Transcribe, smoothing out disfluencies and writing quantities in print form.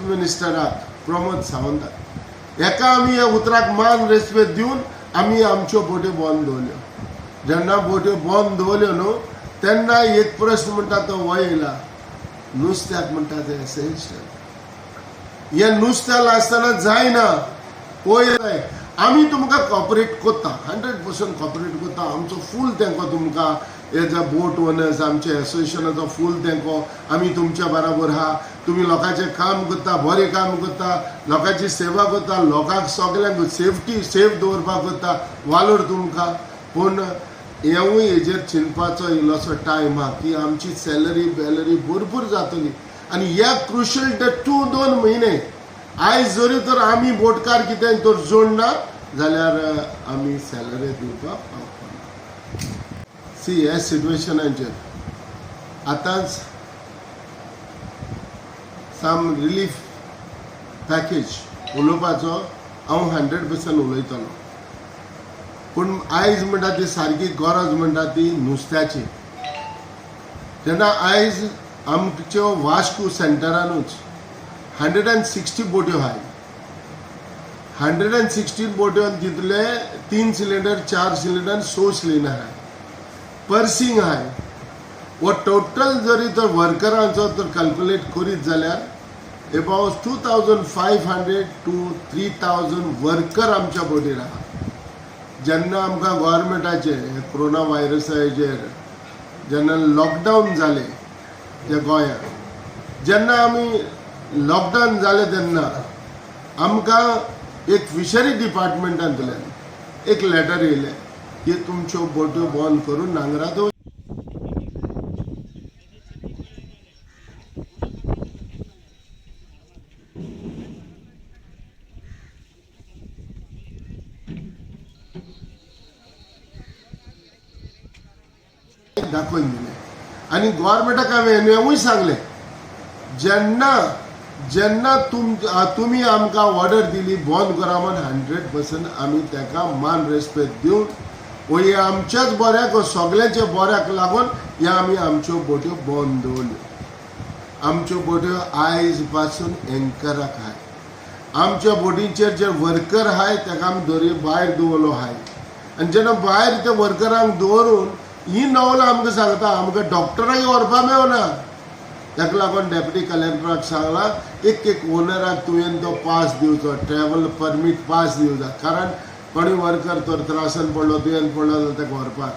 मिनिस्टराक प्रमोद सावंताक हेका आमी ह्या उतराक मान रेस्पेद दिवन आमी आमच्यो बोट्यो बंद दवरल्यो. जेन्ना बोट्यो बंद दवरल्यो न्हू तेन्ना एक प्रश्न म्हणटा तो हो येयला, नुस्त्याक म्हणटा तें एसेन्शियल, हें नुस्त्याक आसतना जायना. पळय आमी तुमकां कॉपरेट करता, 100% कॉपरेट करता. आमचो फूल तेंको तुमकां एज अ बोट ओनर्स, आमच्या एसोसिएशनाचो फूल तेंको, आमी तुमच्या बराबर आहा. तुमी लोकांचें काम करता, बरें काम करता, लोकांची सेवा करता, लोकांक सगल्यांक सेफ्टी सेफ दवरपाक करता, वालोर तुमकां. पूण हेवूय हेजेर चिंतपाचो इल्लोसो टायम आहा की आमची सॅलरी बॅलरी भरपूर जातली आनी ह्या क्रुशल ते 2 म्हयने आयज जरी तर आमी बोटकार कितें तर जोडना जाल्यार आमी सॅलरी दिवपाक पावपाना. सी ह्या सिट्युएशनाचेर आतांच सम रिलीफ पॅकेज उलोवपाचो हांव 100% उलयतलो. पूण आयज म्हणटा ती सारकी गरज म्हणटा ती नुस्त्याची. तेन्ना आयज आमच्यो वास्को सेंटरानूच 160 बोट्यो आहाय. 116 बोट्यो, तितूंतले 3 सिलिंडर, 4 सिलिंडर, 6 सिलिंडर आहाय, पर्सिंग आहाय. हो टोटल जरी तर वर्करांचो तर कॅल्कुलेट करीत जाल्यार about 2500 to 3000 worker आमच्या बोटीर आहा. जेन्ना आमकां गोवोरमेंटाचे कोरोना व्हायरसाचेर जेन्ना लॉकडावन जालें जे गोंयांत, जेन्ना आमी लॉकडावन जालें तेन्ना आमकां एक फिशरी डिपार्टमेंटांतल्यान एक लेटर येयलें की तुमच्यो बोट्यो बंद करून नांगरात दाखोवन दिलें. आनी गोवोरमेंटाक हांवें हेंवूय सांगलें, जेन्ना जेन्ना तुमी आमकां ऑर्डर दिली बंद करा म्हण, 100% आमी ताका मान रेस्पेद दिवन हे आमच्याच बऱ्याक सगल्यांच्या बऱ्याक लागून हे आमी आमच्यो बोट्यो बंद दवरल्यो. आमच्यो बोट्यो आयज पासून एंकराक आहाय. आमच्या बोटींचेर जे वर्कर आहाय ताका आमी दर्या भायर दवरलो आहाय. आनी जेन्ना भायर त्या वर्करांक दवरून ही नवलां आमकां सांगता आमकां डॉक्टराक व्हरपा मेळना. ताका लागून डेप्युटी कलेक्टराक सांगलां एक एक ओनराक तुवें तो पास दिवचो, ट्रॅवल परमीट पास दिवचो, कारण कोणी वर्कर तर त्रासान पडलो, दुयेंत पडलो जाल्यार ताका व्हरपाक.